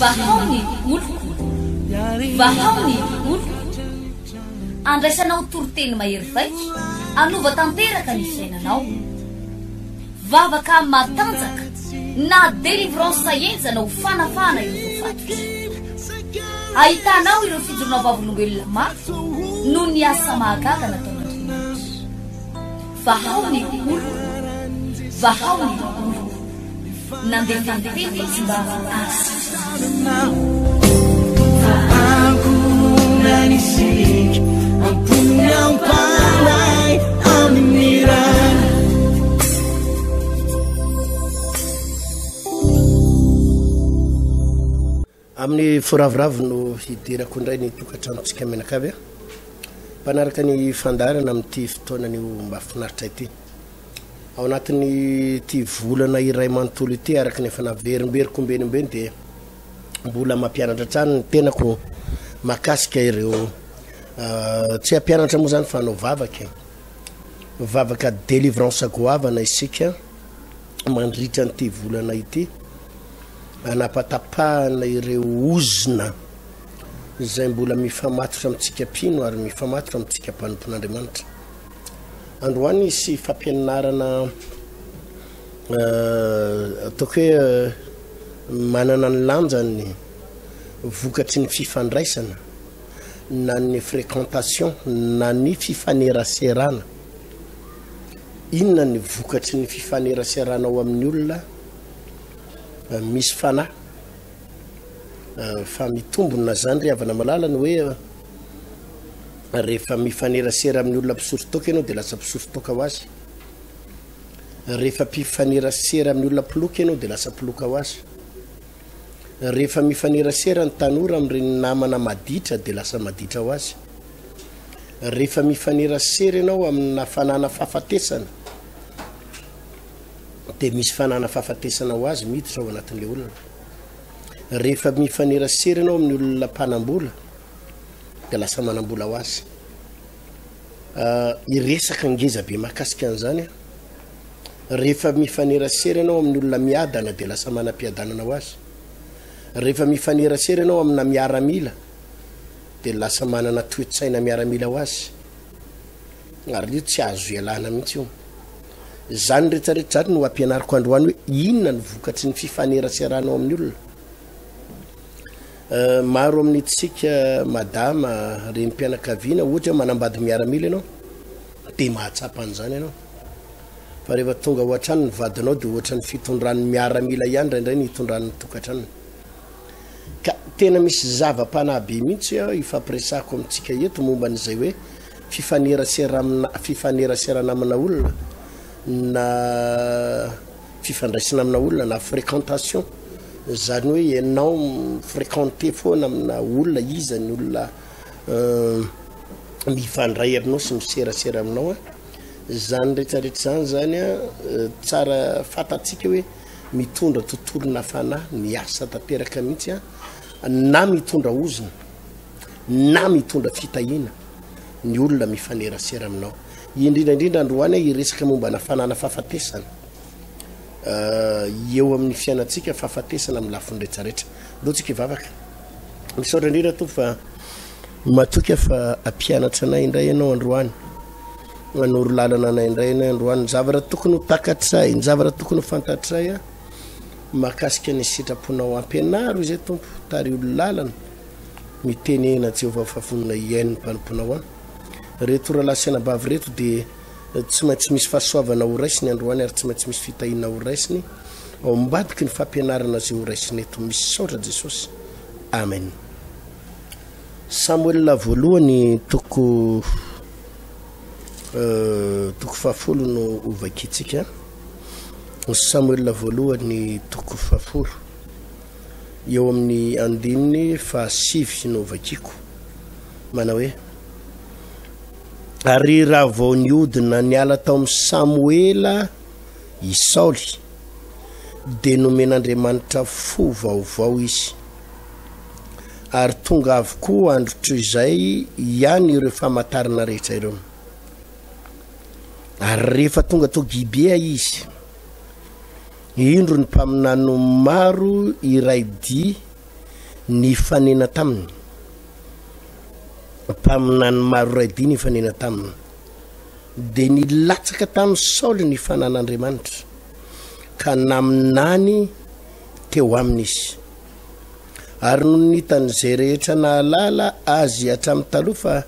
Vahao ny oloko, vahao ny oloko. Andraisanao toriteny mahery vaika, hanova tanteraka ny fiainanao. Vavaka matanjaka na délivrance henjana ho fanafahana ireo voafatotra. Ahitanao ireo fijoroana vavolombelona mafy noho ny asa mahagaga nataon'Andriamanitra. Vahao ny oloko, vahao ny oloko. Nandefa ny teny izy mba hahasitrana. Amin'ny fo ravoravo no hidirako indray ny tokantranontsika mianakavy a. Mpanaraka ny fandaharana amin'ity fotoana anio mahafinaritra ity. Ao anatin'ity volana iray manontolo ity araka ny efa naverimberiko ombeny ombeny dia mbola mampianatra hatrany ny tenako mahakasika ireo tsy hampianatra moa zany fa hanao vavaka e. Vavaka délivrance goavana isika mandritra an'ity volana ity anapatapahana ireo ozona izay mbola mifamatotra amintsika mpino ary mifamatotra amintsika mpanompon'Andriamanitra. Androany hisy fampianarana ataoko hoe manana ny lanjany vokatry ny fifandraisana na ny fréquentation na ny fifaneraserana. Inona ny vokatry ny fifaneraserana ao amin'ny olona misy fanahy? Fa mitombona zany ry havana malala ny hoe rehefa mifanerasera amin'ny olona mpisotro toaka ianao dia lasa mpisotro toaka ho azy. Rehefa mpifanerasera amin'ny olona mpiloka ianao dia lasa mpiloka ho azy. Rehefa mifanerasera ny tanora amin'ireny namana maditra dia lasa maditra ho azy. Rehefa mifanerasera ianao amina fanana fahafatesana dia misy fanana fahafatesana ho azy miditra ao anatin'ilay olona. Rehefa mifanerasera ianao amin'ny olona mpanambola dia lasa manambola ho azy. Hiresaka ngeza be mahakasika an'izany aho. Rehefa mifanerasera ianao amin'ny olona miadana dia lasa manam-piadanana ho azy. Rehefa mifanerasera ianao amina miaramila dia lasa manana toe-tsaina miaramila ho azy. Ary io tsy azo ialana mihitsy io. Izany rehetrarehetra izany no ampianariko androany hoe inona ny vokatry ny fifaneraseranao amin'ny olona. Maro amintsika madama, renim-pianakaviana, ohatra hoe manambady miaramila ianao, dia mahatsapa an'izany ianao. Fa rehefa tonga ao an-trano ny vadinao dia ohatran'ny fitondran'ny miaramila ihany indraindray ny hitondran'ny tokantranony. Ka tena misy zava-panahy be mihitsy ifampiresahako amintsika eto momba an'izay hoe fifaneraseramina fifaneraserana amina olona na fifandraisana amina olona na fréquentation, zany hoe ianao mi-fréquenter foana amina olona, iza ny olona mifandray aminao sy miserasera aminao an, zany retraretra zany zany an tsara fantatsika hoe mitondra tontolona fanahy miasa tanteraka mihitsy an, na mitondra ozona na mitondra fitahiana ny olona mifanerasera aminao, indrindra indrindra androany aho hiresaka momba-na fanana fahafatesana. Eo amin'ny fiainantsika fahafatesana amin'ny lafiny rehetrarehetra. Ndao tsika hivavaka. Misaotra indrindra Tompo fa matoky aho fa hampianatra anay indray ianao androany. Manoro lalana anay indray ianao androany. Ny zavatra tokony ho takatray, ny zavatra tokony ho fantatray mahakasika ny sitraponao. Ampianaro izay Tompo, tariho lalana. Mitenena Jehovah fa vonona hihaino ny mpanomponao aho. Reto rahalahy sy anabavy reto dia Tsy maintsy misy fahasoavana ho raisiny androany ary tsy maintsy misy fitahiana ho raisiny ao ambadiky ny fampianarana izay ho raisiny eto. Misaotra Jesosy. Amen. Samoela voalohany toko euh, toko fahafolo no hovakintsika. Samoela voalohany toko fahafolo eo amin'ny andininy fahasivy no hovakiko. Manao hoe Ary raha vao nihodina niala tao amin'i Samoela i Saoly, dia nomen'Andriamanitra fo vaovao izy. Ary tonga avokoa andro toy izay ihany ireo famantarana rehetra ireo. Ary rehefa tonga tao Gibea izy, Indro ny mpaminany maro iray dia nifanena taminy. Mpaminany maro iray dia nifanena taminy. Dia nilatsaka tamin'i Saoly ny fanan'Andriamanitra, ka naminany teo aminy izy. Ary nony hitan'izay rehetra nahalala azy hatramin'ny taloha fa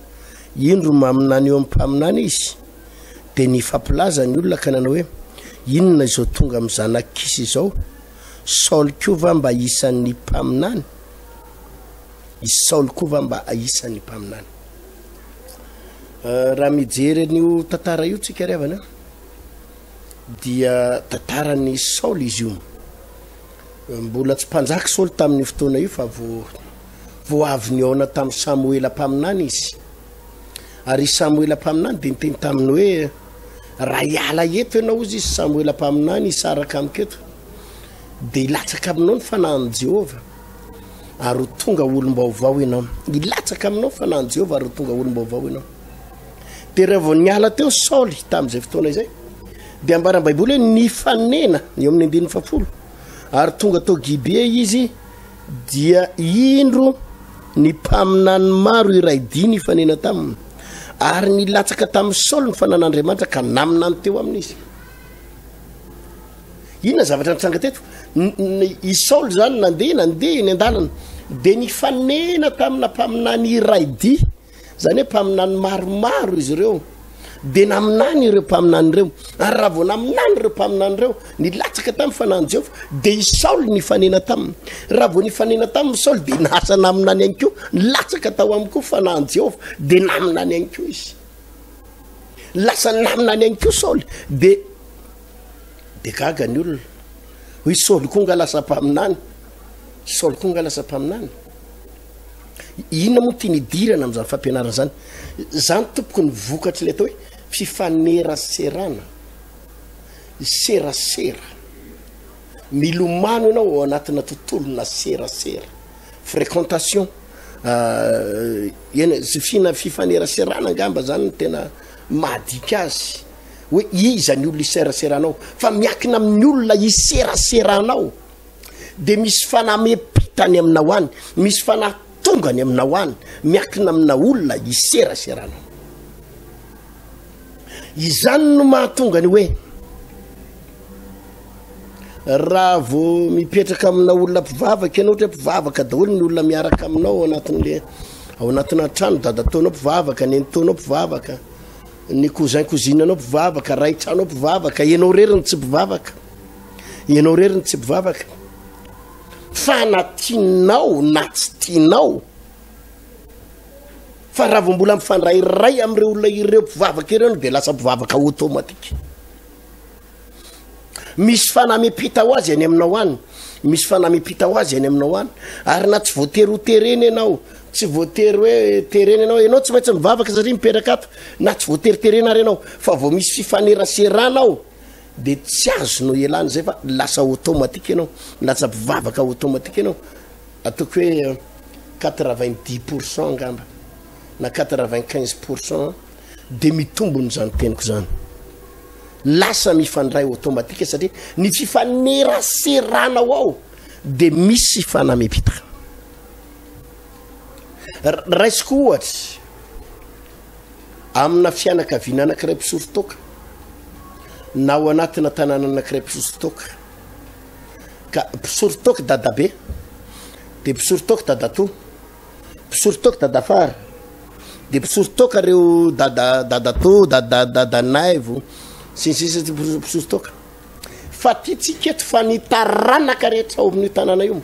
indro maminany eo amin'ny mpaminany izy, dia nifampilaza ny olona ka nanao hoe, Inona izao tonga amin'ny zanak'i Kisy izao? Saoly koa va mba isan'ny mpaminany? I Saoly koa va mba isan'ny mpaminany? Eh, raha mijery an'io tantara io tsika ry havana, dia tantaran'i Saoly izy io. Mbola tsy mpanjaka Saoly tamin'io fotoana io fa vao vao avy nihaona tamin'i Samoela mpaminany izy. Ary i Samoela mpaminany dia niteny taminy hoe, Raha hiala eto ianao, hozy izy, Samoela mpaminany, hisaraka amiko eto, dia hilatsaka aminao ny fanahin'i Jehovah, ary ho tonga olom-baovao ianao. Hilatsaka aminao ny fanahin'i Jehovah, ary ho tonga olom-baovao ianao. Dia raha vao niala teo Saoly tamin'izay fotoana izay, dia ambaran'ny Baiboly hoe nifanena eo amin'ny andininy fahafolo, ary tonga tao Gibea izy, Dia indro ny mpaminany maro iray dia nifanena taminy, ary nilatsaka tamin'i Saoly ny fanan'Andriamanitra ka naminany teo aminy izy. Inona zavatra nitranga teto? I Saoly izany nandeha nandeha eny an-dalana, dia nifanena tamina mpaminany iray dia. Izany hoe mpaminany maromaro izy ireo. Dia naminany ireo mpaminany ireo. Ary raha vao naminany ireo mpaminany ireo, nilatsaka tamin'ny fanahin'i Jehovah, dia i Saoly nifanena taminy. Raha vao nifanena taminy Saoly, dia nasa naminany ihany koa. Nilatsaka tao aminy koa fanahin'i Jehovah, dia naminany ihany koa izy. Lasa naminany ihany koa Saoly, dia dia gaga ny olona. Hoy Saoly koa nga lasa mpaminany. Saoly koa nga lasa mpaminany. Inona moa tiany hidirana amin'izany fampianarana izany? Izany tompoko ny vokatr'ilay atao hoe fifaneraserana, serasera. Milomano ianao ao anatina tontolona serasera, fréquentation, eny e, fina fifaneraserana angamba zany no tena mahadika azy hoe iza ny olona iseraseranao, fa miankina amin'ny olona iseraseranao. dia misy fanahy miampita any aminao any, misy fanahy tonga any aminao any, miankina amina olona iseraseranao. Izany no mahatonga ny hoe raha vao mipetraka amina olona mpivavaka ianao, ohatra hoe mpivavaka daholo ny olona miaraka aminao ao anatin'le ao anatina trano, dadatoanao mpivavaka, nenitoanao mpivavaka, ny cousin cousine anao mpivavaka, ray trano mpivavaka, ianao irery no tsy mpivavaka. Ianao irery no tsy mpivavaka. Fa na tianao na tsy tianao, fa raha vao mbola mifandray iray amin'ireo olona ireo mpivavaka ireo dia lasa mpivavaka automatique. Misy fanahy miampita ho azy any aminao any, misy fanahy miampita ho azy any aminao any, ary na tsy voatery ho terena ianao, tsy voatery hoe terena ianao, ianao tsy maintsy mivavaka satria mipetraka ato, na tsy voatery terena ary ianao, fa vao misy fifaneraserana ao, de tsy azonao ialana izay fa lasa automatique ianao, lasa mpivavaka automatique ianao, ataoko hoe 90 pour cent angamba na 95 pour cent de mitombony izany teniko izany, lasa mifandray automatique satria ny fifaneraseranao ao de misy fanamepita. Raisiko ohatra. Amina fianakaviana anankiray mpisotro toaka na ao anatina tanàna anankiray mpisotro toaka ka mpisotro toaka dadabe de mpisotro toaka dadatoa mpisotro toaka dadafara de mpisotro toaka reo dada dadatoa dada dadanaivo sy ny sisa mpisotro toaka fa tiantsika eto fa ny taranaka rehetra ao amin'io tanàna io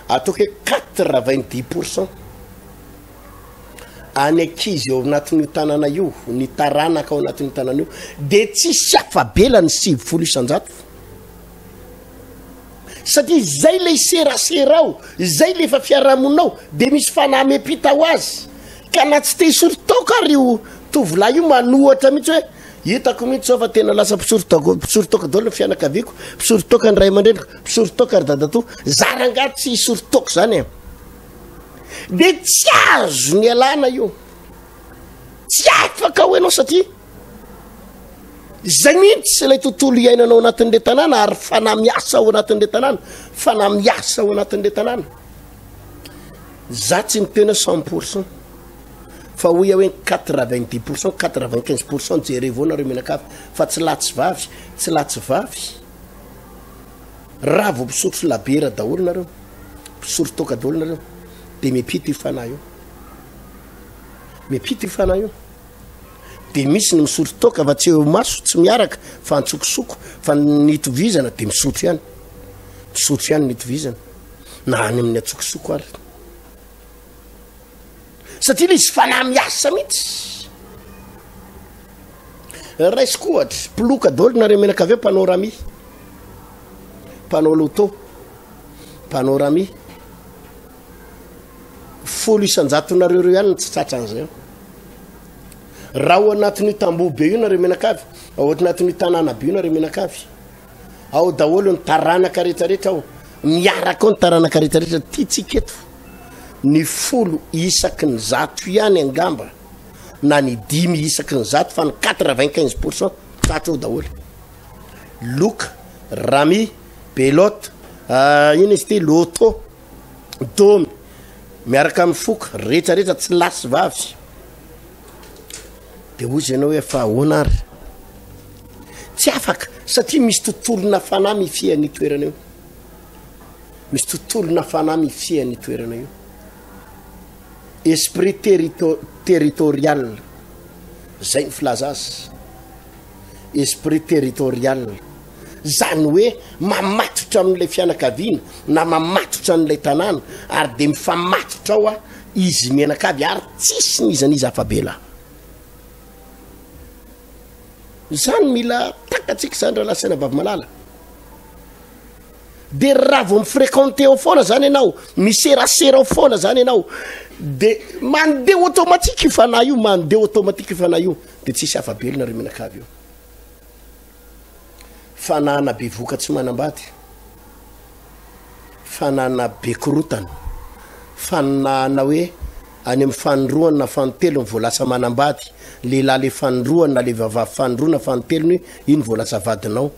ataoko hoe quatre vingt dix pour cent Any ankizy ao anatin'io tanàna io, ny taranaka ao anatin'io tanàna io, dia tsisy afa-bela ny 90%. Satria izay ilay serasera ao, izay ilay efa fiarahamonina ao, dia misy fanahy miampita ho azy. Ka na tsy te hisotro toaka ary io tovolahy io manohatra mihitsy hoe hitako mihitsy zao fa tena lasa mpisotro toaka, mpisotro toaka daholo ny fianakaviako, mpisotro toaka ny ray aman-dreniko, mpisotro toaka ry dadatoa. Za rangahy tsy hisotro toaka zany e. Dia tsy azony ialana io. Tsy afaka ao ianao satria Izay mihitsy ilay tontolo iainana ao anatin'ilay tanàna ary fanahy miasa ao anatin'ilay tanàna, fanahy miasa ao anatin'ilay tanàna. Za tsy miteny hoe 100% fa hoy aho hoe 90%, 95% jerevo nareo mianakavy fa tsy lahy tsy vavy, tsy lahy tsy vavy. Raha vao misotro labiera daholo nareo, misotro toaka daholo nareo de miampita io fanahy io. Miampita io fanahy io. De misy ny misotro toaka fa tsy eo imaso, tsy miaraka fa antsokosoko, fa ny itovizana de misotro ihany. Misotro ihany ny itovizana. Na any amin'ny antsokosoko ary. Satria le izy fanahy miasa mihitsy. Raisiko ohatra, mpiloka daholo nareo mianakavy eo, mpanao rami, mpanao loto, mpanao rami. 10%-nareo ireo ihany no tsy tratran'izay eo. Raha ao anatin'io tamboho be io nareo mianakavy, ao anatin'io tanàna be io nareo mianakavy, ao daholo ny taranaka rehetrarehetra ao, miaraka ao ny taranaka rehetrarehetra, tiantsika eto ny 1% ihany angamba, na ny 105 fa ny 95% tratra ao daholo. Loka, rami, belote, inona izy ity, loto, domy, miaraka amin'ny foka, rehetrarehetra tsy lahy sy vavy. De hoy izy ianao hoe fa ahoana ary? Tsy afaka satria misy tontolona fanahy mifehy an'io toerana io. Misy tontolona fanahy mifehy an'io toerana io. Esprit territo-, territorial, zay ny filaza azy. Esprit territorial, zany hoe mamatotra amin'ilay fianakaviana na mamatotra an'ilay tanàna ary de mifamatotra ao izy mianakavy ary tsisy n'iza n'iza afa-bela. Zany mila takatsika zany rahalahy sy anabavy malala. De raha vao mi-fréquenter ao foana zany ianao, miserasera ao foana zany ianao, de mandeha automatique io fanahy io, mandeha automatique io fanahy io, de tsisy afa-belona ry mianakavy io. Fanahana bevoka tsy manambady, fanahana be korotana, fanahana hoe any amin'ny fanindroany na fanintelony vao lasa manambady, lehilahy le fanindroany na le vavavy fanindroa na fanintelony iny vao lasa vadinao.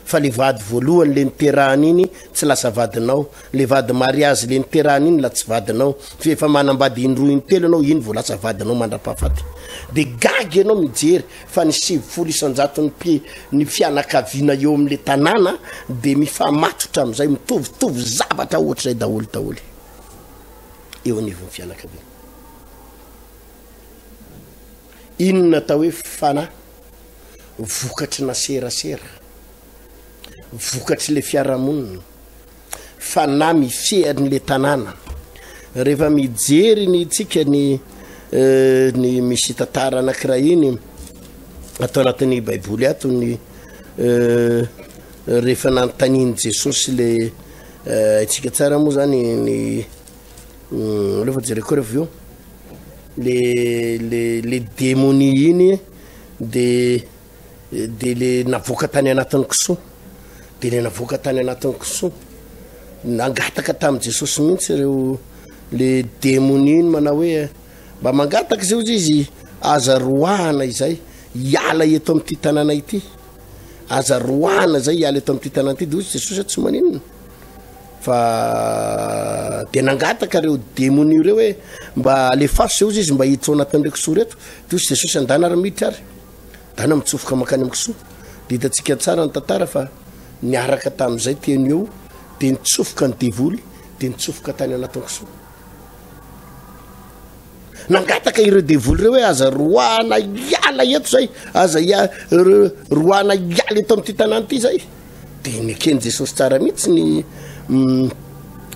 Fa le vady voalohany le niterahany iny tsy lasa vadinao, le vady mariazy le niterahany iny la tsy vadinao, fa efa manambady indroa intelo ianao iny vao lasa vadinao mandrapahafaty. De gaga ianao mijery fa ny 90% mpi ny fianakaviana eo amle tanàna de mifamatotra amizay, mitovitovy zavatra ohatr'izay daholo daholo eo anivon'ny fianakaviana. Inona atao hoe fanahy? Vokatry na serasera, vokatry le fiarahamonina, fanahy mifehy an'le tanàna. Rehefa mijery ny tsika ny ny misy tantara anankiray iny atao anatin'ny baiboly ato ny rehefa nanontanian'i Jesosy le haintsika tsara moa zany ny aleo fa jereko rehefa avy eo le le le demonia iny De de le navoaka tany anatin'ny kisoa, de le navoaka tany anatin'ny kisoa, nangataka tamin'i Jesosy mihitsy ireo le demonia iny manao hoe mba mangataka izay hozy izy aza roahana izay hiala eto amin'ity tanàna ity, aza roahana izay hiala eto amin'ity tanàna ity, de hozy Jesosy hoe tsy maninona. Fa de nangataka reo demonia reo hoe mba alefaso zay ozy izy mba hiditra ao anatin'ireo kisoa reto, de ozy Jesosy andana ary miditra ary, dana mitsofoka mankany amin'ny kisoa, de hitantsika tsara ny tantara fa niaraka tamin'izay teny eo de nitsofoka ny devoly de nitsofoka tany anatin'ny kisoa. Nangataka ireo devoly ireo hoe aza roahana hiala eto zay, aza roahana hiala eto amin'ity tanàna ity zay. De neken'i Jesosy tsara mihitsy ny mm,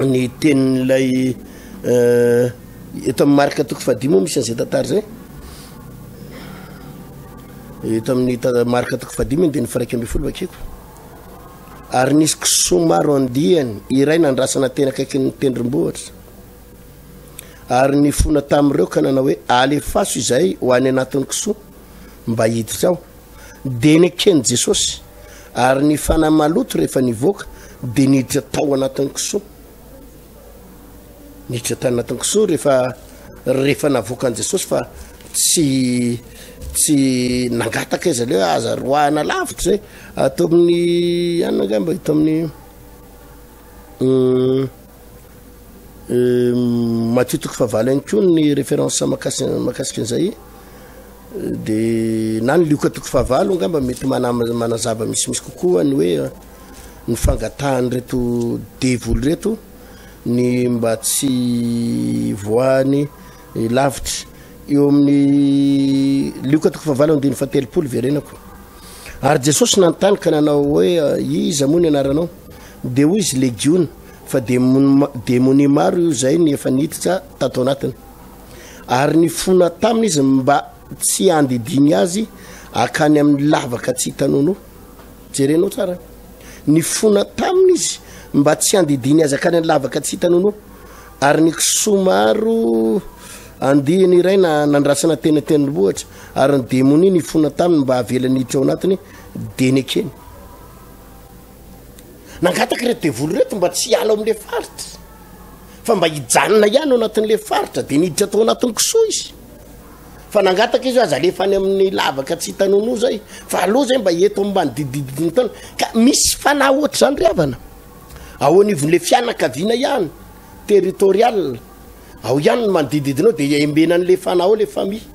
ny tenin'ilay eh, eto amin'ny Marka toko fahadimy moa misy an'izay tantara izay. Eto amin'ny Marka toko fahadimy andininy faha-11 vakiko. Ary nisy kisoa maro andiany iray nandrasana teny akaikin'ny tendrombohitra. Ary nifona tamin'ireo ka nanao hoe, Alefaso izahay ho any anatin'ny kisoa, mba hiditra ao. Dia neken'i Jesosy. Ary ny fanahy maloto rehefa nivoaka, dia niditra tao anatin'ny kisoa. Niditra tany anatin'ny kisoa rehefa rehefa navoakan'i Jesosy fa tsy Tsy nangataka izy aleo aza roahana lavitra zay. Ato amin'ny anona angamba eto amin'ny Matio toko fahavalo ihany koa ny référence makasy makasika an'izay de na ny Lioka toko fahavalo angamba mety manazava misimisy kokoa ny hoe ny fangatahan'ireto devoly reto ny mba tsy voahany lavitra eo amin'ny Lioka toko fahavalo andininy fahatelopolo verenako. Ary Jesosy nanontany ka nanao hoe, Iza moa ny anaranao? Dia hoy izy, Legiona, fa demonia maro io izay ny efa niditra tato anatiny. Ary nifona taminy izy mba tsy handidiany azy hakany amin'ny lavaka tsy hita nonoa. Jerenao tsara. Nifona taminy izy mba tsy handidiany azy hakany amin'ny lavaka tsy hita nonoa. Ary ny kisoa maro andiany iray na nandrasana teny an-tendrombohitra, ary ny demonia nifona taminy mba havelany hiditra ao anatiny, dia nekeny. Nangataka ireto devoly ireto mba tsy hiala ao amin'ilay faritra, fa mba hijanona ihany ao anatin'ilay faritra, dia niditra tao anatin'ny kisoa izy. Fa nangataka izy hoe aza alefa any amin'ny lavaka tsy hita nonoa zay, fa aleo zay mba eto amin'ny manodidididiny tany. Ka misy fanahy ohatr'izany ry havana. Ao anivon'ilay fianakaviana ihany, territorial, ao ihany ny manodididina ao dia embenan'ilay fanahy ao ilay famille.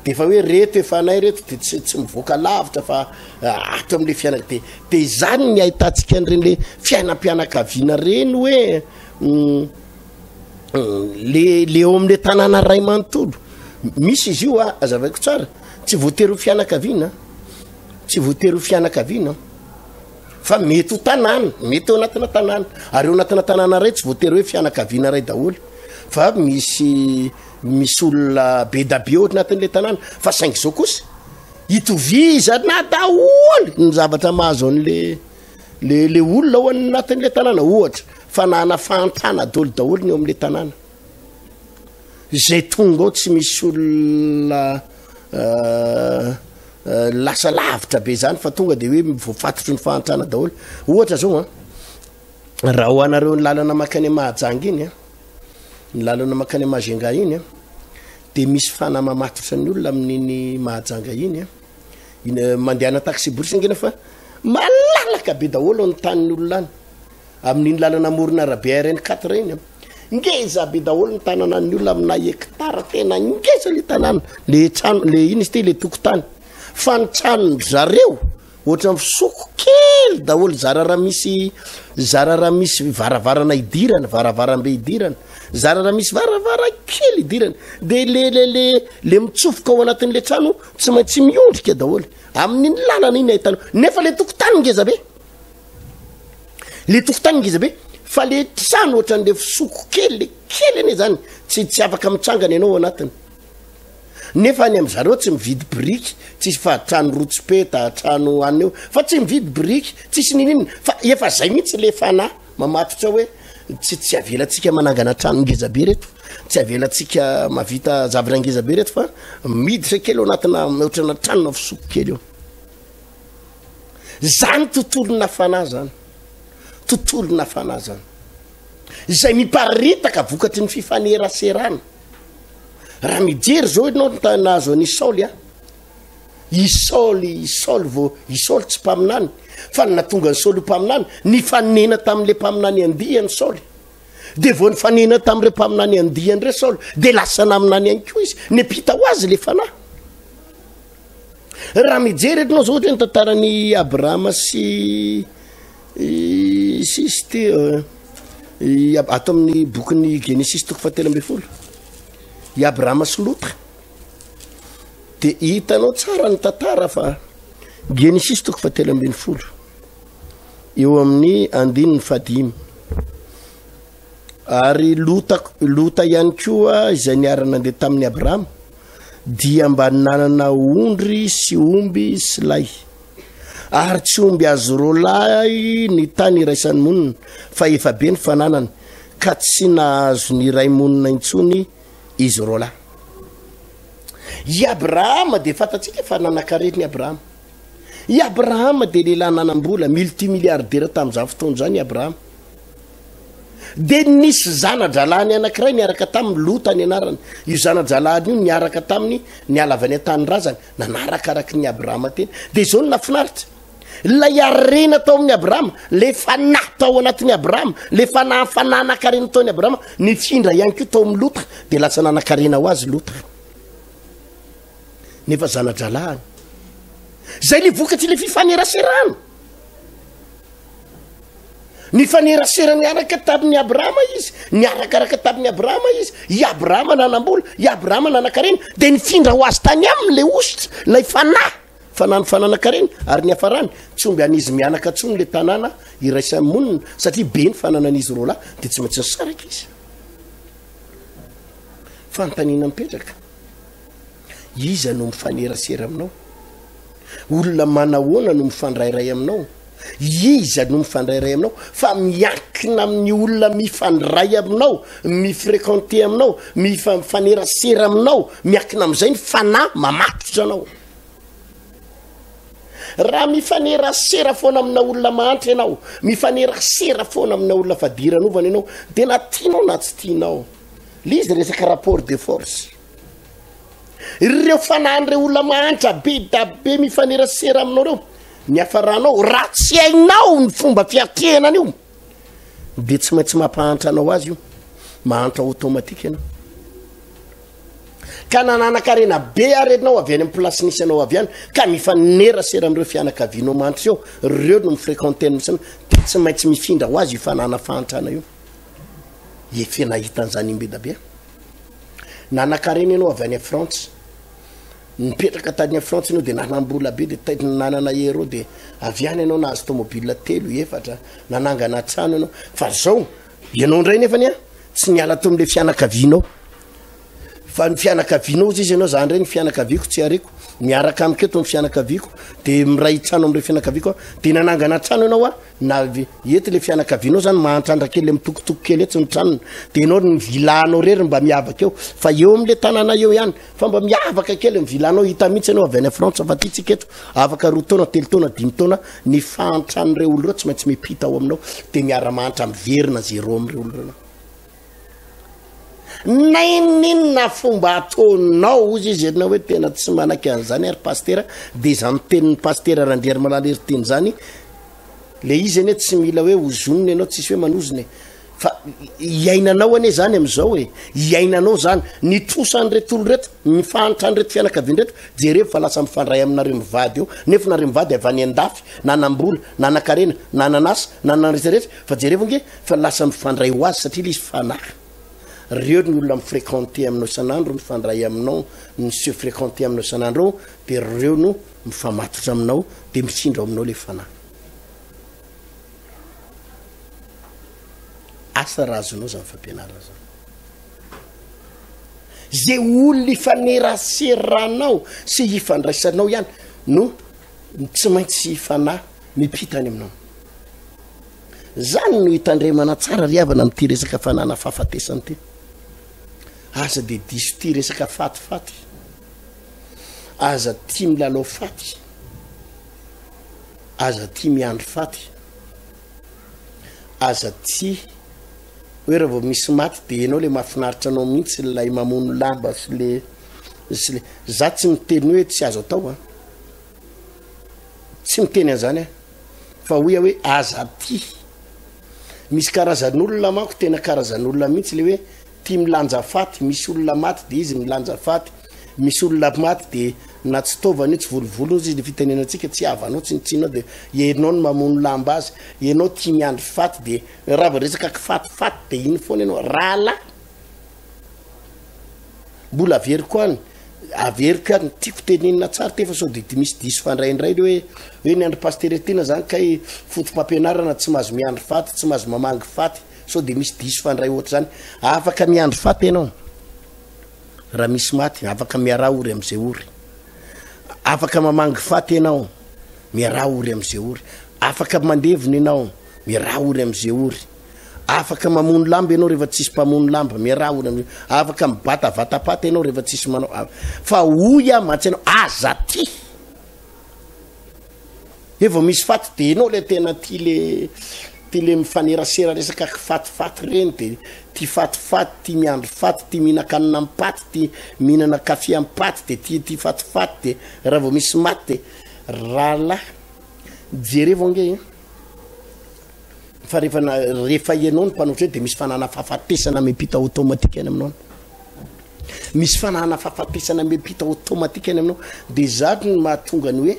Dia efa hoe reto efa anay reto dia tsy tsy mivoaka lavitra fa ato amin'ilay fianaka dia dia izany ny ahitantsika an'ireny le fiainam-pianakaviana ireny hoe le le eo amin'ilay tanàna ray manontolo. Misy izy io a, azavaiko tsara, tsy voatery ho fianakaviana, tsy voatery ho fianakaviana. Fa mety ho tanàna, mety ao anatina tanàna, ary ao anatina tanàna iray tsy voatery hoe fianakaviana iray daholo, fa misy misy olona be da be ao anatin'ilay tanàna, fa saingy izao kosa itovizana daholo ny zavatra mahazo an'le le le olona ao anatin'ilay tanàna, ohatra fanana fahantrana daholo daholo ny eo amin'ilay tanàna. Izay tonga ao tsy misy olona lasa lavitra be zany fa tonga de hoe voafatotry ny fahantrana daholo. Ohatra zao an, raha ho anareo ny lalana makany Mahajanga iny an, ny lalana makany Majunga iny an, de misy fanahy mamatotra ny olona amin'iny Mahajanga iny an, iny mandehana taxi-brousse angena fa malalaka be daholo ny tanin'ny olona any. Amin'iny lalana amoron'arabe RN 4 iny an. Ngeza be daholo ny tananan'ny olona amina hectare tena ngeza le tanàna, le trano, le ino izy ity, le tokotany. Fa ny tranon-dry zareo ohatran'ny fisoko kely daholo, zara raha misy, zara raha misy varavarana idirana, varavarambe idirana, zara raha misy varavarankely idirana. De le le le le mitsofoka ao anatin'le trano tsy maintsy miondrika daholo. Amin'iny lalana iny ahitanao, nefa le tokotany ngeza be. Le tokotany ngeza be fa le trano ohatran'le fisoko kely le kely anie zany tsy tsy afaka mitsangana ianao ao anatiny. Nefa any amy zareo tsy mividy biriky, tsisy fa trano rotsopeta, trano anona eo fa tsy mividy biriky, tsisy ninoninona fa efa zay mihitsy le fanahy mamatotra hoe tsy tsy avelantsika manangana trano ngeza be reto, tsy avelantsika mavita zavatra ngeza be reto fa miditra kely ao anatina ohatrana tranona fisoko kely eo. Zany tontolona fanahy zany, tontolona fanahy zany, izay miparitaka vokatry ny fifaneraserana. Raha mijery zao ianao ny ta- nahazo an'i Saoly a, i Saoly, i Saoly vao, i Saoly tsy mpaminany, fa ny nahatonga an'i Saoly ho mpaminany, nifanena tamin'ilay mpaminany andiany Saoly. De vao nifanena tamin'ireo mpaminany andiany ireo Saoly, de lasa naminany ihany koa izy, niampita ho azy ilay fanahy. Raha mijery eto nao zao ohatra ny tantaran'i Abrahama sy sy izy ty eh, ato amin'ny bokin'ny Genesisy toko fahatelo ambin'ny folo. I Abrahama sy Lota. De hitanao tsara ny tantara fa Genesisy toko fahatelo ambin'ny folo eo amin'ny andininy fahadimy. Ary Lota, Lota ihany koa izay niara-nandeha tamin'i Abrahama dia mba nanana ondry sy omby sy lay. Ary tsy omby azy roalahy ny tany iraisany monina, fa efa be ny fananany, ka tsy nahazo niray monina intsony izy roalahy. I Abrahama dia fantatsika fa nanan-karena i Abrahama. I Abrahama dia lehilahy nanam-bola, multimilliardaire tamin'izany fotoana izany i Abrahama. Dia nisy zana-drahalahiny anankiray niaraka taminy, Lota ny anarany. Io zana-drahalahiny io niaraka taminy niala avy any an-tanindrazany, nanarakaraka ny Abrahama teny. Dia izao no nahafinaritra. Ilay harena tao amin'i Abrahama, ilay fanahy tao anatin'i Abrahama, ilay fanahy fananan-karena tao amin'i Abrahama, nifindra ihany koa tao amin'i Lota, dia lasa nanan-karena ho azy Lota. Nefa zana-drahalahiny. Izay ilay vokatr'ilay fifaneraserana. Nifanerasera niaraka tamin'i Abrahama izy, niarakaraka tamin'i Abrahama izy. I Abrahama nanam-bola, i Abrahama nanan-karena, dia nifindra ho azy tany aminy ilay hosotra, ilay fanahy, fanahy ny fananan-karena, ary ny hafarany, tsy omby an'izy mianaka intsony ilay tanàna iraisany monina, satria be ny fananan'izy roalahy, dia tsy maintsy nisaraka izy. Fanontaniana mipetraka, iza no mifanerasera aminao? Olona manahoana no mifandrairay aminao? Iza no mifandrairay aminao? Fa miankina amin'ny olona mifandray aminao, mi-fréquenter aminao, mifanerasera aminao, miankina amin'izay ny fanahy mamatotra anao. Raha mifanerasera foana amina olona mahantra ianao, mifanerasera foana amina olona fadiranovana ianao, dia na tianao na tsy tianao, le izy resaka rapport de force. Ireo fanahin'ireo olona mahantra be da be mifanerasera aminao ireo, ny hafaranao, raha tsy hainao ny fomba fiatrehana an'io, dia tsy maintsy mampahantra anao azy io, mahantra automatique ianao. Ka na nanan-karena be ary ianao avy any amin'ny place nisy anao avy any, ka mifanerasera amin'ireo fianakavianao mahantra ireo, ireo no mi-fréquenter ny misy anao, dia tsy maintsy mifindra ho azy io fanana fahantrana io. Efa nahita an'izany imbedabe aho. Nanan-karena ianao avy any Frantsa, nipetraka tany Frantsa ianao dia nanam-bola be dia taitra nanana euro dia avy any ianao nahazo tomobile telo, efatra, nanangana trano ianao. Fa zao, ianao indray nefany a, tsy niala teo amin'ilay fianakavianao. Fa ny fianakavianao ozy izy ianao, za indray ny fianakaviako tsy ariko, miaraka amiko eto ny fianakaviako, dia miray trano amin'ireo fianakaviako aho, dia nanangana trano ianao a, Na eto le fianakavianao zany mahantrandra kely le mitokotoko kely etsy ny tranony de enao ny villa-nao rery mba miavaka eo fa eo amle tanàna eo ihany fa mba miavaka kely ny villa-nao hita mihitsy ianao avy any Frantsa fa aty tsika eto afaka roa taona telo taona dimy taona ny fahantran'ireo olo ireo tsy maintsy mipita ao aminao de miara-mahantra miverina zéro amin'ireo olo ireo anao. N'inon'inona fomba ataonao, hozy izy ianao hoe tena tsy manaiky an'izany ary pasitera, dia izany tenin'ny pasitera Randriarimalala Heriteny izany, le izy anie tsy mila hoe ozonina ianao, tsisy hoe manozona e, fa iainanao anie izany amin'izao e, iainanao izany, ny trosan'ireto olo ireto, ny fahantran'ireto fianakaviana ireto, jerevo fa lasa mifandray aminareo mivady eo, nefa nareo mivady avy any an-dafy, nanam-bola, nanan-karena, nanan'asa, nanana rehetra rehetra, fa jerevo ange, Fa lasa mifandray ho azy satria ilay izy fanahy. Reo ny olona mi-fréquenter aminao isan'andro, mifandray aminao, mi-se fréquenter aminao isan'andro eo, dia reo no mifamatotra aminao, dia mifindra ao aminao ilay fanahy. Asa raha azonao izany fampianarana izany. Izay olona ifaneraseranao sy ifandraisanao ihany no tsy maintsy fanahy mipita any aminao. Zany no hitandremana tsara ry havana amin'ity resaka fanana fahafatesana ity. Aza dia diso tia resaka fatifaty. Aza tia milalao faty. Aza tia miandry faty. Aza tia hoe raha vao misy maty dia ianao le mahafinaritra anao mihitsy ilay mamono lamba sy le sy le za tsy miteny hoe tsy azo atao an. Tsy miteny an'izany aho fa hoy aho hoe aza tia. Misy karazan'olona manko tena karazan'olona mihitsy le hoe tia milanja faty, misy olona maty de izy milanja faty, misy olona maty de na tsy taovany io tsy volovolony izy le fitenenantsika tsy havanao tsinontsinona de enao no mamono lamba azy, enao tia miandry faty de raha vao resaka kifatifaty de iny foana enao rahalahy. Mbola averiko any, averiko ihany, tiako tenenina tsara ity fa sao dia misy diso fandray indray le hoe hoe ny andry Pasitera Tiana zany kay foto-pampianarana tsy mahazo miandry faty, tsy mahazo mamangy faty, sao dia misy diso fandray ohatr'izany. Afaka miandry faty ianao raha misy maty, afaka miaraha ory amin'izay ory. Afaka mamangy faty ianao, miaraha ory amin'izay ory. Afaka mandevina ianao, miaraha ory amin'izay ory. Afaka mamono lamba ianao rehefa tsisy mpamono lamba, miaraha olona amin'io. Afaka mibata vatapaty ianao rehefa tsisy manao. Fa hoy aho mantsy ianao, aza tia. Hoe vao misy faty dia ianao ilay tena tia le. Ty le mifanerasera resaka kifatifaty reny de ty fatifaty, ty miandry faty, ty mihinan-kanina am-paty, ty mihinana kafe am-paty de ty ty fatifaty de raha vao misy maty de rahalahy jerevo ange e! Fa rehefa na rehefa ianao no mpanohitra eo de misy fanana fahafatesana miampita automatique any aminao any. Misy fanana fahafatesana miampita automatique any aminao. De zany no mahatonga ny hoe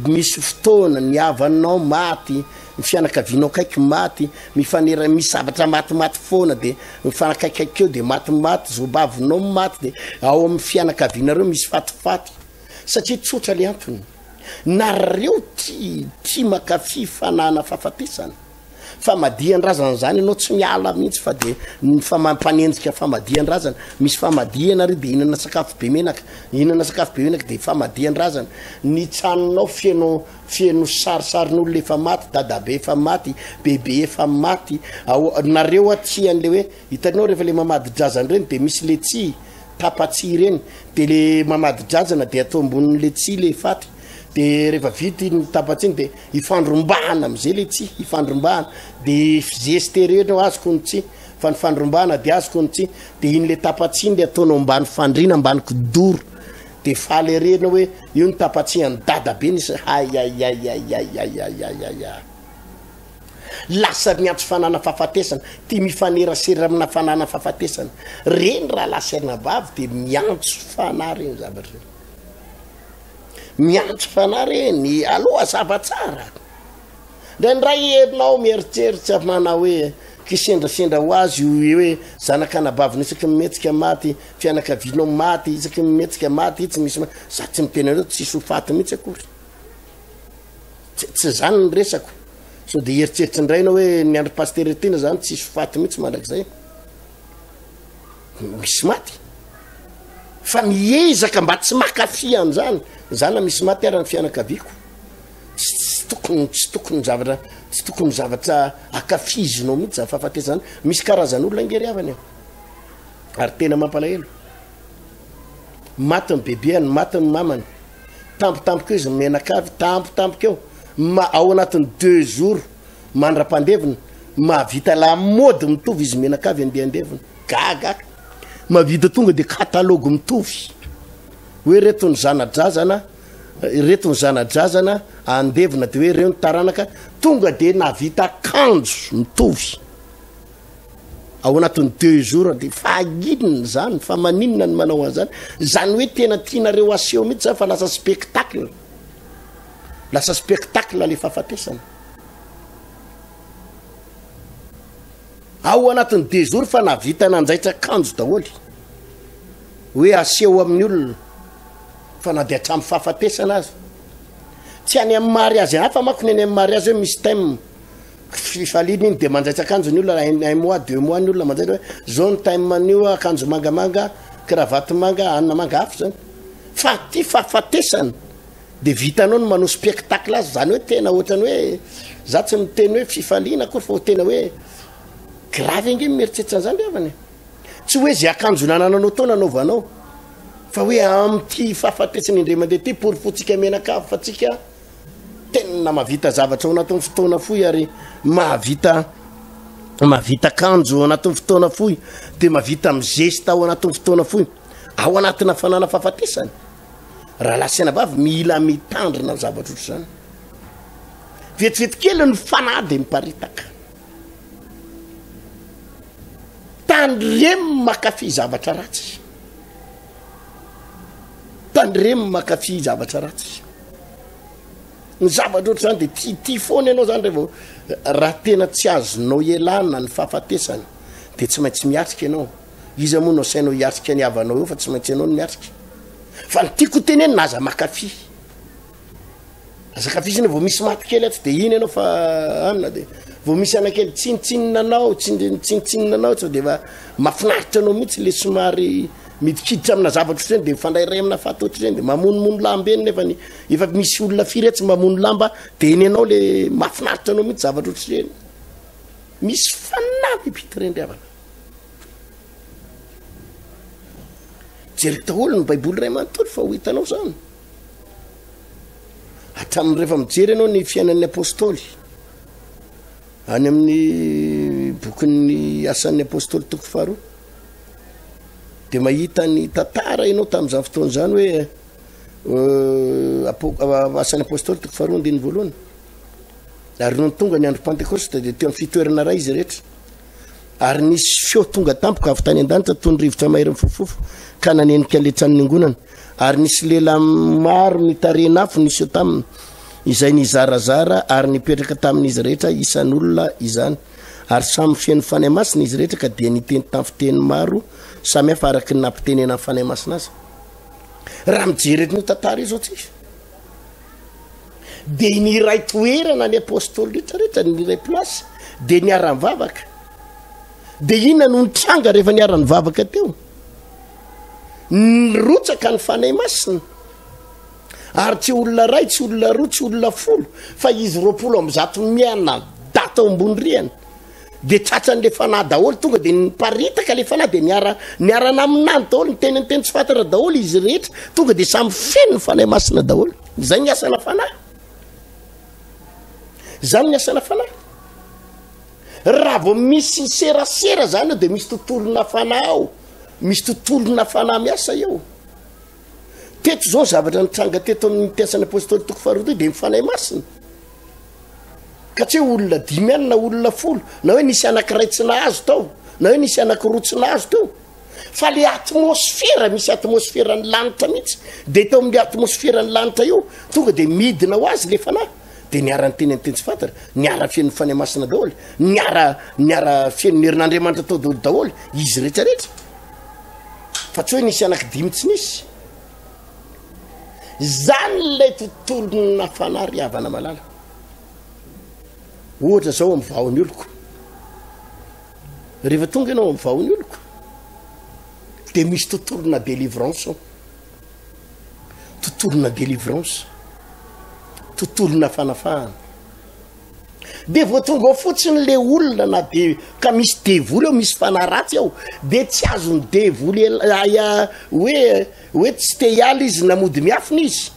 misy fotoana ny havanao maty, ny fianakavianao akaiky maty, mifanera misy zavatra matimaty foana de mifanakaikaiky eo de matimaty, zobavinao maty de ao amin'ny fianakavianareo misy fatifaty. Satria tsotra le antony. Nareo tia tia makafy fanana fahafatesana. Famadihan-drazana zany ianao tsy miala mihitsy fa de ny fampanenjika famadihan-drazana. Misy famadihana ary de hihinana sakafo be menaka, hihinana sakafo be menaka de famadihan-drazana. Ny tranonao feno feno sarisarin'olona efa maty, dadabe efa maty, bebe efa maty. Ao nareo aty an'le hoe hitanao rehefa le mamadi-drazana reny de misy le tsihy tapa-tsihy ireny de le mamadi-drazana de atao ambonin'le tsihy le faty de rehefa vita iny tapa-tsihy iny de ifandrombahana am'zay le tsihy, ifandrombahana de zeste rehetra eo azoko ny tsihy fa ny fandrombahana de azoko ny tsihy de iny le tapa-tsihy iny le ataonao ambany fandriana ambany kidoro de faly ery enao hoe io ny tapa-tsihy an'i dadabe nisy hayayayayayayayayaya. Lasa miantso fanana fahafatesana, tia mifanerasera amina fanana fahafatesana. Reny rahalahy sy anabavy dia miantso fanahy reny zavatra reny. Miantso fanahy reny, aloha hazava tsara. Indraindray ianao mieritreritra manao hoe kisendrasendra ho azy io hoe zanak'anabaviny isaky ny mihetsika maty, fianakavianao maty, isaky ny mihetsika maty, tsy misy maty. Za tsy miteny anareo tsisy ho faty mihitsy akory. Tsy zany ny resako. Sao dia hieritreritra indray ianao hoe ny andry Pasitera Tiana zany tsisy ho faty mihitsy mandrakizay. Misy maty. Fa miezaka mba tsy makafy an'izany. Za na misy maty ara ny fianakaviako. Tsy tokony tsy tokony zavatra tsy tokony zavatra akafizinao mihitsy zany fahafatesana zany. Misy karazan'olona ange ry havana e. Ary tena mampalahelo. Maty ny bebeany, maty ny mamany. Tampotampoka eo izy mianakavy, tampotampoka eo, ma ao anatin'ny deux jours mandra-pandevina, mahavita lamaody mitovy izy mianakavy andeha handevina. Gaga aho. Mahavita tonga dia catalogue mitovy. Hoe reto ny zana-drazana, reto ny zana-drazana andevina dia hoe reo ny taranaka, tonga dia nahavita akanjo mitovy. Ao anatin'ny deux jours de fa inona zany, fa maninona ny manao an'izany? Zany hoe tena tianareo aseho mihitsy zany fa lasa spectacle, lasa spectacle le fahafatesana. Ao anatin'ny deux jours fa nahavita nanjaitra akanjo daholo, hoe aseho amin'ny olona fa na de hatramin'ny fahafatesana aza. Tsy any amin'ny mariazy hafa manko ny any amin'ny mariazy hoe misy thème. Fifaliana iny de manjaitra akanjo ny olona un mois deux mois ny olona manjaitra hoe zao ny thème an'io akanjo mangamanga cravate manga anona manga hafa zany fa ty fahafatesana de vitanao ny manao spectacle azy zany hoe tena ohatrany hoe za tsy miteny hoe fifaliana akory fa tena hoe grave ange mieritreritra an'izany ry havana e tsy hoe ze akanjo nanananao tao nanaovanao fa hoe am'ty fahafatesana indray mandeha ty porofotsika menakavy fa tsika Tena mahavita zavatra ao anatin'ny fotoana fohy ary mahavita mahavita akanjo ao anatin'ny fotoana fohy de mahavita mizesta ao anatin'ny fotoana fohy ao anatina fanana fahafatesana. Rahalahy sy anabavy, mila mitandrina ny zavatra ohatr'izany. Vetivety kely ny fanahy de miparitaka. Tandremo makafy zavatra ratsy. Tandremo mankafy zavatra ratsy. Ny zavatra ohatr'izany dia tiatia foana ianao zany rehefa raha tena tsy azonao ialana ny fahafatesana dia tsy maintsy miatrika ianao. Iza moa no asainao hiatrika ny havanao eo fa tsy maintsy ianao no miatrika. Fa ny tiako ho tenenina aza mankafy. Aza kafisina vao misy maty kely atsy de iny ianao fa anona de vao misy anakely tsinontsinona anao tsinontsinona anao tsy de efa mahafinaritra anao mihitsy le somary midikiditra amina zavatra ohatr'ireny de mifandrairay amina faty ohatr'ireny de mamonomono lamba eny nefa ny efa misy olona firy atsy mamono lamba de iny ianao le mahafinaritra anao mihitsy zavatra ohatr'ireny misy fanahy mipita ireny ry havana jereo daholo ny baiboly iray manontolo fa ho hitanao zany Hatramin'ny rehefa mijery ianao ny fiainan'ny apostoly. Any amin'ny bokin'ny Asan'ny Apôstôly toko faharoa, dia mahita ny tantara ianao tamin'izany fotoana izany hoe euh, Asan'ny Apôstôly toko faharoa andininy voalohany. Ary nony tonga ny andro Pantekosta dia teo amin'ny fitoerana iray izy rehetra. Ary nisy feo tonga tampoka avy tany an-danitra toy ny rivotra mahery mifofofofo ka nanenika an'ilay trano niangonana. Ary nisy lehilahy maro nitarehin'afo niseho taminy, izay nizarazara ary nipetraka tamin'izy rehetra isan'olona izany. Ary samy feno Fanahy Masina izy rehetra ka dia niteny tamin'ny fiteny maro samy hafa araka ny nampitenenan'ny Fanahy Masina azy. Raha mijery an'io tantara io izao tsika, dia niray toerana ny apôstôly rehetra rehetra, niray place, dia niara-nivavaka. Dia inona no nitranga rehefa niara-nivavaka teo? Nirotsaka ny Fanahy Masina. Ary tsy olona iray, tsy olona roa, tsy olona folo, fa izy 120 mianadahy tao ambony rihana. Dia tratran'ilay fanahy daholo, tonga dia niparitaka ilay fanahy, dia niara, niara-naminany daholo, niteny ny teny tsy fantatra daholo izy rehetra, tonga dia samy feno ny Fanahy Masina daholo. Izay ny asana fanahy. Izany ny asana fanahy. Raha vao misy serasera zany eo dia misy tontolona fanahy ao, misy tontolona fanahy miasa eo. Teto izao ny zavatra nitranga teto amin'ny mpiasan'ny apôstôly toko faharoa teo dia ny fanahy masina. Ka tsy hoe olona dimy ihany na olona folo, na hoe nisy anankiray tsy nahazo tao, na hoe nisy anankiroa tsy nahazo teo. Fa le atmosfera, misy atmosferan'ny lanitra mihitsy, dia tao amin'le atmosferan'ny lanitra io, tonga dia midina ho azy le fanahy. Dia niara-niteny amin'ny teny tsy fantatra, niara-feno ny Fanahy Masina daholo, niara niara-feno ny herin'Andriamanitra tao daholo daholo izy rehetra rehetra. Fa tsy hoe nisy anankidimy tsy nisy. Izany ilay tontolona fanahy ry havana malala. Ohatra zao amin'ny vahon'ny oloko. Rehefa tonga ianao amin'ny vahon'ny oloko, dia misy tontolona délivrance ao. Tontolona délivrance. Tontolona fanafahana. Dia vao tonga ao fotsiny le olona na de ka misy devoly ao, misy fanahy ratsy ao, de tsy azon'ny devoly hoe hoe tsy te hiala izy na mody miafina izy.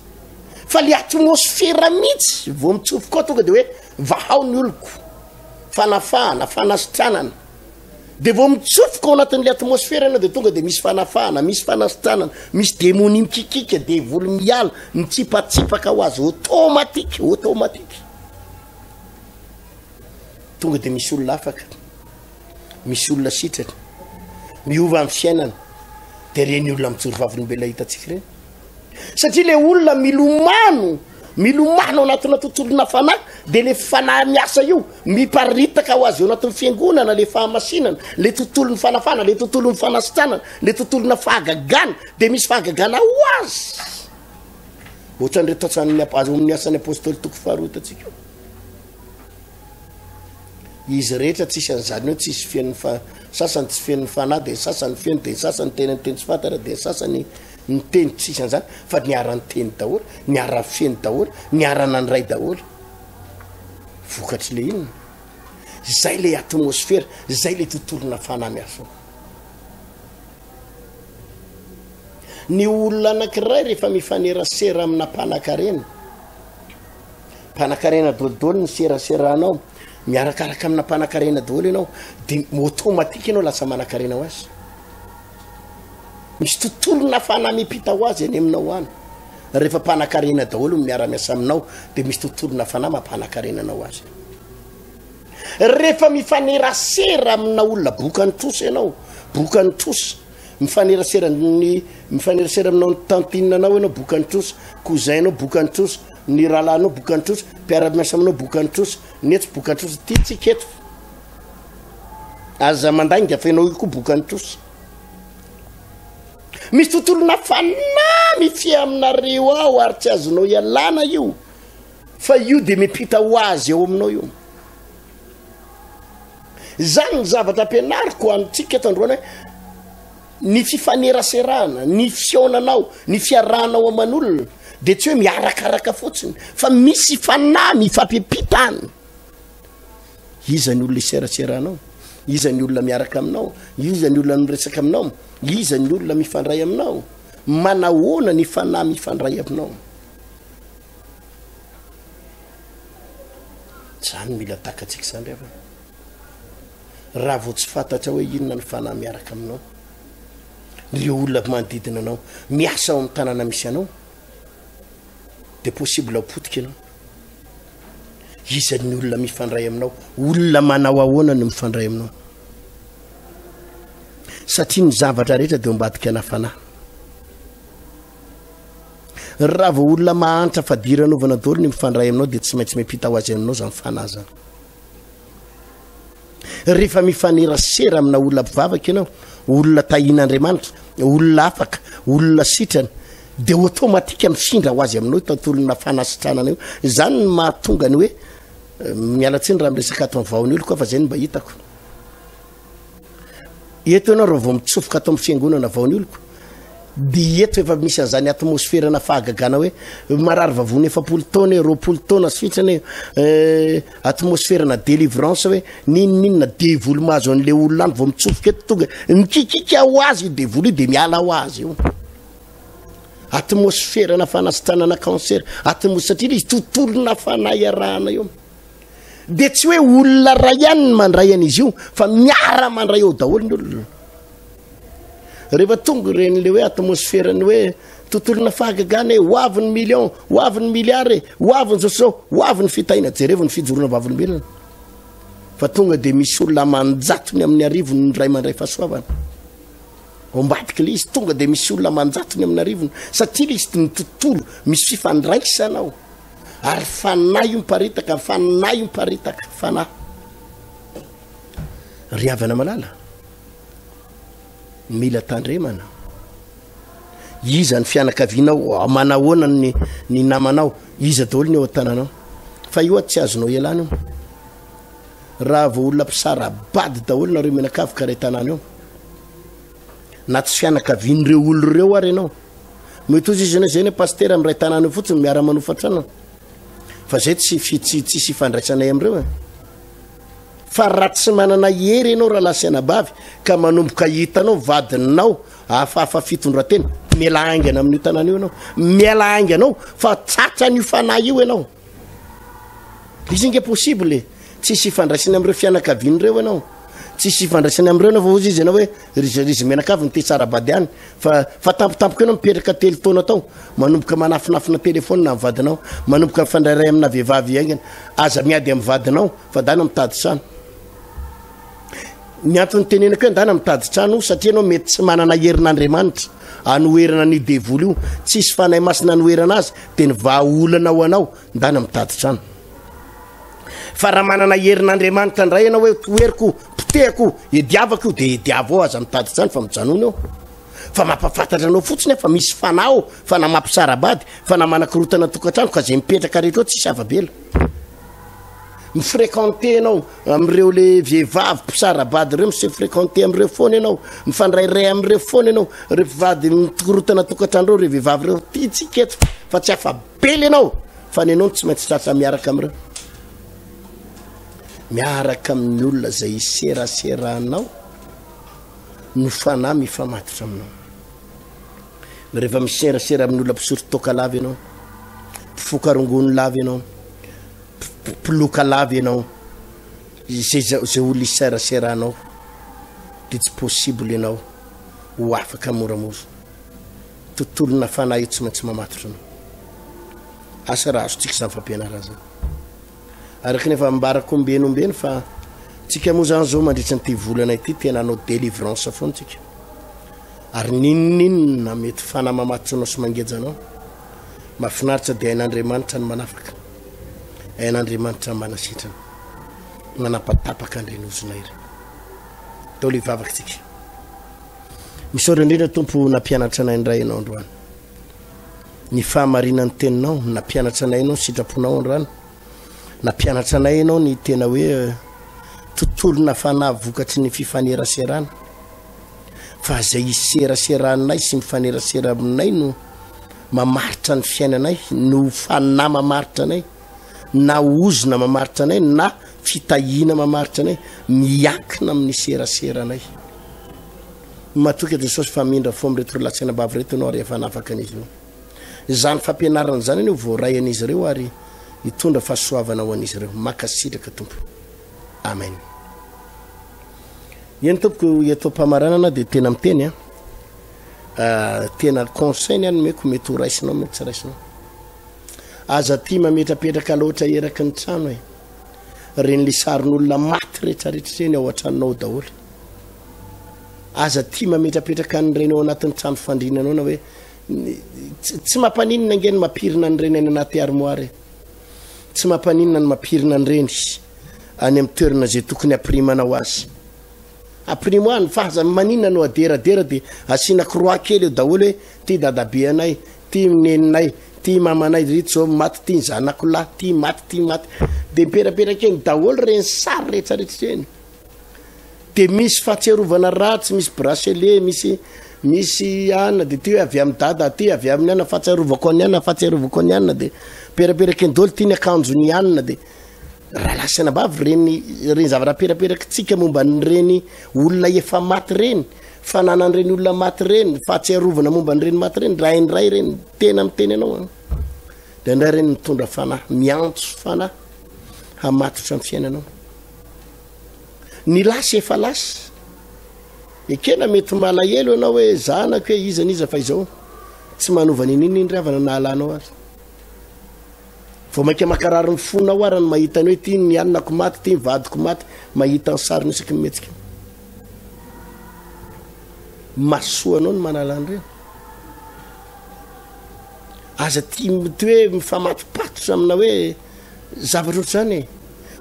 Fa le atmosfera mihitsy vao mitsofoka ao tonga de hoe vahao ny oloko. Fanafahana, fanasitranana. De vao mitsofoka ao anatin'le atmosfera ianao de tonga de misy fanafahana, misy fanasitranana, misy demonia mikikika, devoly miala, mitsipatsipaka ho azy automatique, automatique. Tonga de misy olona afaka, misy olona sitrana, miova ny fiainana, de reny olona mijoro vavolombelona hitantsika ireny. Satria le olona milomano, milomano ao anatina tontolona fanahy, de le fanahy miasa io miparitaka ho azy eo anatin'ny fiangonana, le fahamasinana, le tontolon'ny fanafana, le tontolon'ny fanasitranana, le tontolona fahagagana, de misy fahagagana ho azy. Ohatran'ireto asan'ny amin'ny asan'ny apôstôly toko faharoa hitantsika io. Izy rehetra tsisy an'izany hoe tsisy feno fa sasany tsy feno fanahy de sasany feno de sasany tena niteny tsy fantatra de sasany niteny tsisy an'izany fa niara-niteny daholo, niara-feno daholo, niara-nandray daholo. Vokatry le inona? Zay le atmosfera, zay le tontolona fanahy miasa ao. Ny olona anankiray rehefa mifanerasera amina mpanakarena, Mpanakarena daholo ny seraseranao, miarakaraka amina mpanakarena daholo ianao, de automatique ianao lasa manakarena ho azy. Misy tontolona fanahy miampita ho azy any aminao any. Rehefa mpanakarena daholo no miara-miasa aminao, de misy tontolona fanahy mampanakarena anao azy. Rehefa mifanerasera amina olona bokan'ny trosa ianao, bokan'ny trosa, Mifanerasera ny mifanerasera aminao ny tantine anao ianao bokan'ny trosa, cousin anao bokan'ny trosa, ny rahalahinao bokan'ny trosa, mpiara-miasa aminao bokan'ny trosa, ny etsy bokan'ny trosa, ty tsika eto. Aza mandainga fa ianao io koa bokan'ny trosa. Misy tontolona fanahy mifehy aminareo ao ary tsy azonao ialana io fa io dia miampita ho azy eo aminao io. Izany ny zavatra ampianariko antsika eto androany hoe ny fifaneraserana, ny fihaonanao, ny fiarahanao aman'olona dia tsy hoe miarakaraka fotsiny fa misy fanahy mifampiampita any. Iza ny olona iseraseranao? Iza ny olona miaraka aminao? Iza ny olona miresaka aminao? Iza ny olona mifandray aminao? Manahoana ny fanahy mifandray aminao? Zany mila takatsika izany ry havana. Raha vao tsy fantatra hoe inona ny fanahy miaraka aminao, ireo olona manodidina anao, miasa ao amin'ny tanàna misy anao, dia possible ho potika ianao. Iza ny olona mifandray aminao? Olona manao ahoana no mifandray aminao? Satria ny zavatra rehetra dia ambadika ana fanahy. Raha vao olona mahantra fadiranovana daholo ny mifandray aminao dia tsy maintsy miampita ho azy aminao zany fanahy zany. Rehefa mifanerasera amina olona mpivavaka ianao, olona tahian'Andriamanitra, olona afaka, olona sitrana, dia automatique mifindra ho azy aminao io tontolona fanasitranana io. Izany no mahatonga ny hoe, miala tsiny raha miresaka ato amin'ny vahoan'ny oloko aho fa izay no mba hitako. Eto ianao raha vao mitsofoka ato amin'ny fiangonana vao ny oloko dia eto efa misy an'izany atmosferana fahagagana hoe marary vavony 40 taona e, 20 taona sitrana e, eh, atmosferana délivrance hoe n'inon'inona devoly mahazo an'le olona any vao mitsofoka eto tonga mikikika ho azy io devoly io dia miala ho azy io. Atmosferana fanasitranana cancer, atmos satria ilay izy tontolona fanahy iarahana io. Dia tsy hoe olona ray ihany ny mandray an'izy io fa miara-mandray ao daholo ny olona. Rehefa tonga ireny le hoe atmosphère ny hoe tontolona fahagagana e, ho avy ny million, ho avy ny milliard e, ho avy ny zao sy zao, ho avy ny fitahiana, jerevo ny fijoroana vavolombelona. Fa tonga dia misy olona aman-jatony amin'ny arivony ny ray mandray fahasoavana. Ao ambadika ilay izy tonga dia misy olona aman-jatony amin'ny arivony satria ilay izy ny tontolo misy fifandraisana ao. Ary fanahy io miparitaka, fanahy io miparitaka, fanahy. Ry havana malala, mila tandremana. Iza ny fianakavianao, manahoana ny, ny namanao, iza daholo ny eo an-tananao. Fa io tsy azonao ialana io. Raha vao olona mpisara-bady daholo nareo mianakavy ka ray tanàna eo. Na tsy fianakavian'ireo olona ireo ary ianao. Mety hozy izy zay ny pasitera miray tanàna eo fotsiny miara-manofa trano. Fa zay tsy tsy tsisy ifandraisanay amin'ireo e. Fa raha tsy manana hery ianao rahalahy sy anabavy ka manomboka hitanao vadinao hafahafa fitondran-tena, miala haingana amin'io tanàna io ianao. Miala haingana ao fa tratran'io fanahy io ianao. Izy nge possible e. Tsisy ifandraisany amin'ireo fianakaviany ireo ianao. Tsisy ifandraisany amin'ireo ianao fa hozy izy ianao hoe ry izy mianakavy no te tsara-bady any. Fa fa tampotampoka ianao mipetraka telo taona tao, manomboka manafinafina telefaonina amin'ny vadinao, manomboka mifandrairay amina vehivavy haingana. Aza miady amin'ny vadinao fa ndana mitady trano. Ny antony tenenako hoe ndana mitady trano satria ianao mety tsy manana herin'Andriamanitra anoherana an'io devoly io, tsisy fanahy masina anoherana azy, dia ny vahaolana ho anao ndana mitady trano. Fa raha manana herin'Andriamanitra indray ianao hoe toheriko, potehako, ediavako io, dia ediavo ao, aza mitady trano fa mijanona eo. Fa mampahafantatra anao fotsiny aho fa misy fanahy ao, fanahy mampisara-bady, fanahy manakorotana tokantrano, ka izay mipetraka rehetra ao tsisy afa-bela. Mi-fréquenter ianao amin'ireo le vehivavy mpisara-bady ireo, mi-se fréquenter amin'ireo foana ianao, mifandrairay amin'ireo foana ianao, ireo mpivady mikorotana tokantrano ireo, ireo vehivavy ireo, tiantsika eto fa tsy afa-bela ianao. Fa ny anao no tsy maintsy tratra miaraka amin'ireo. Miaraka amin'ny olona izay iseraseranao no fanahy mifamatotra aminao. Rehefa miserasera amin'ny olona mpisotro toaka lava ianao, mpifoka rongony lava ianao, mpiloka lava ianao, izay izay olona iseraseranao dia tsy possible ianao ho afaka moramora. Tontolona fanahy io tsy maintsy mamatotra anao. Asa raha azontsika izany fampianarana izany. Araka ny efa ambarako ombeny ombeny fa tsika moa zany zao mandritra an'ity volana ity tena hanao délivrance foana tsika. Ary n'inon'inona mety fanahy mamatotra anao sy mangeja anao, mahafinaritra dia hain'Andriamanitra ny manafaka, hain'Andriamanitra ny manasitrana, manapatapaka an'ireny ozona ireny. Daholo hivavaka tsika. Misaotra indrindra Tompo nampianatra anay indray ianao androany. Ny fahamarinan'ny teninao, nampianatra anay ianao ny sitraponao androany. Nampianatra anay ianao ny tena hoe eh, tontolona fanahy vokatry ny fifaneraserana. Fa izay iseraseranay sy mifanerasera aminay no mamaritra ny fiainanay, no fanahy mamaritra anay, na ozona mamaritra anay, na fitahiana mamaritra anay, miankina amin'ny seraseranay. Matoky aho Jesosy fa hamindra fo amin'ireto roalahy sy anabavy ireto Ianao ary efa hanafaka an'izy ireo. Izany fampianarana izany anie ho voaray an'izy ireo ary Hitondra fahasoavana ho an'izy ireo. Mankasitraka Tompo. Amen. Eny tompoko, eto am-pamaranana dia tena miteny an. Ah, tena conseil ny any omeko, mety ho raisinao, mety tsy raisinao. Aza tia mametrapetraka loatra eraky ny trano e. Reny le sarin'olona maty retraretra ireny ao an-tranonao daholo. Aza tia mametrapetraka an'ireny ao anatin'ny trano fandrinanao na hoe tsy mampaninona ange ny mampirina an'ireny any anaty armoire e. Tsy mampaninona ny mampirina an'ireny any amin'ny toerana izay tokony hampirimanao azy. Ampirimo any fa aza maninona no aderadera dia asiana croix kely eo daholo hoe ty dadabe anay, ty neninay, ty mamanay, ry zao maty, ty ny zanako lahy, ty maty, ty maty. Dia miperaperaka eny daholo ireny sary rehetrarehetra ireny. Dia misy fahatsiarovana ratsy, misy bracelet, misy misy anona dia ty hoe avy amin'ny dada aty, avy amin'ny anona, fahatsiarovako an'i anona, fahatsiarovako an'i anona dia miperaperaka eny daholo ty ny akanjon'i anona dia Rahalahy sy anabavy, ireny ireny zavatra aperaperakitsika momba an'ireny olona efa maty ireny, fananan'ireny olona maty ireny, fahatsiarovana momba an'ireny maty ireny, indraindray ireny, tena miteny anao an, indraindray ireny mitondra fanahy, miantso fanahy hamatotra ny fiainanao. Ny lasa efa lasa. Ekena mety malahelo ianao hoe zanako hoe iza n'iza fa izao tsy manova n'inon'inona iny ry havana na halanao ary. Vao mainka mankarary ny fonao ara ny mahita ny hoe ty ny anako maty, ty ny vadiko maty, mahita ny sariny isaky ny mihetsika. Mahasoa anao ny manala an'ireny. Aza tia ty hoe mifamatopatotra amina hoe zavatra ohatr'izany e.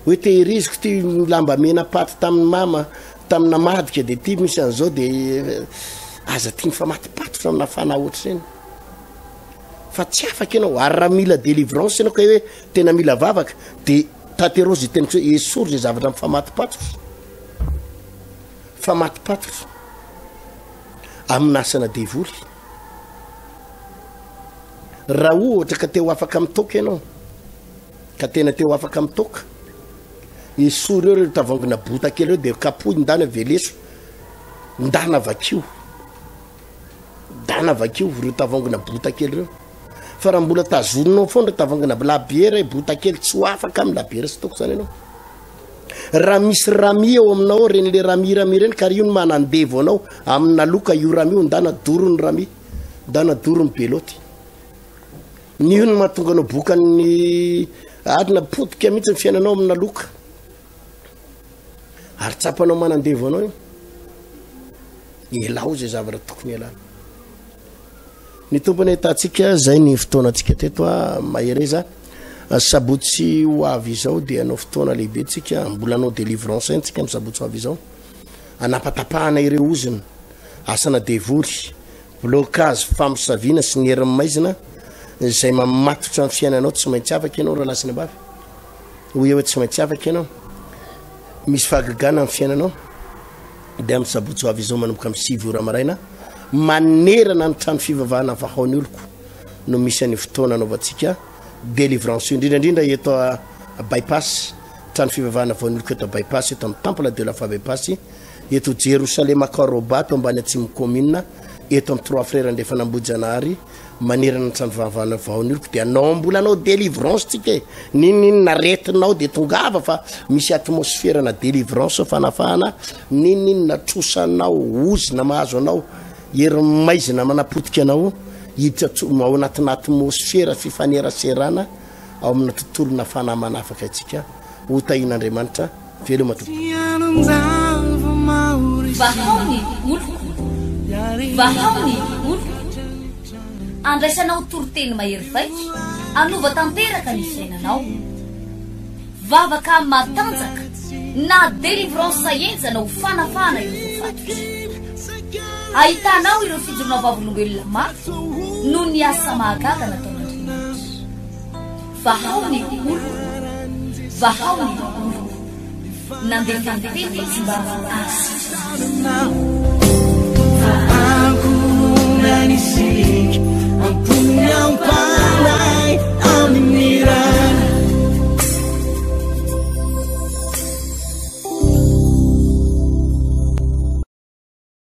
Hoe tehiriziko ty lamba mena paty tamin'ny mama, tamin'ny namadika de ty misy an'izao de aza tia mifamatopatotra amina fanahy ohatr'ireny. Fa tsy afaka ianao, ary raha mila délivrance ianao ka hoe tena mila vavaka de tanterao zay teniko hoe esory zay zavatra mifamatopatotra, mifamatopatotra amina asana devoly. Raha ohatra ka te ho afaka mitoka ianao, ka tena te ho afaka mitoka, esory eo ireo tavoangina bota kely ireo de kapohy ndana veleso, ndana vakio. Dana vakio ireo tavoangina bota kely ireo. Fa raha mbola tazoninao foana ireo tavoangina labiera e, bota kely, tsy ho afaka amin'ny labiera sy toaka izany ianao. Raha misy rami ao aminao ao, ireny le rami rami ireny, ka io no manandevo anao amina loka io rami io, ndana doro ny rami, ndana doro ny beloty. Ny io no mahatonga anao bokan'ny alina, potika mihitsy ny fiainanao amina loka. Ary tsapanao manandevo anao io. Elao izay zavatra tokony elana. Ny Tompo anie hitantsika, zay ny fotoanantsika teto a, mahereza. Sabotsy ho avy izao dia hanao fotoana lehibe tsika, mbola hanao délivrance ihany tsika amin'ny sabotsy ho avy izao. Hanapatapahana ireo ozona, asana devoly, blocage, famosaviana sy ny herin'ny maizina izay mamatotra ny fiainanao, tsy maintsy afaka ianao rahalahy sy anabavy. Hoy aho hoe tsy maintsy afaka ianao. Misy fahagagana amin'ny fiainanao. Dia amin'ny sabotsy ho avy izao manomboka amin'ny 9 ora maraina, manerana ny trano fivavahana Vahao ny Oloko no misy an'io fotoana anaovantsika délivrance io, indrindra indrindra eto Bypass, trano fivavahana Vahao ny Oloko eto Bypass, eto amin'ny Temple de la Foi Bypass, eto Jerosalema Karoba, ato ambany atsimo commune, eto amin'ny Trois Frères Andrefan'Ambohijanahary. Manerana ny trano vavahana vao ny oloko dia anao mbola anao délivrance tsika e, n'inon'inona aretinao dia tongava fa misy atmosphère na délivrance fanafahana, n'inon'inona trosanao, ozona mahazo anao, hery maizina manapotika anao, hiditra ao anatina atmosphère fifaneraserana ao amina tontolona fanahy manafaka antsika, ho tahian'Andriamanitra. Veloma tompoko. Vahao ny oloko. Vahao ny oloko. Andraisanao toriteny mahery vaika, hanova tanteraka ny fiainanao. Vavaka matanjaka na délivrance henjana ho fanafahana ireo voafatotra. Ahitanao ireo fijoroana vavolombelona mafy noho ny asa mahagaga nataon'Andriamanitra. Vahao ny oloko, vahao ny oloko. Nandefa ny teny izy mba hahasitrana azy.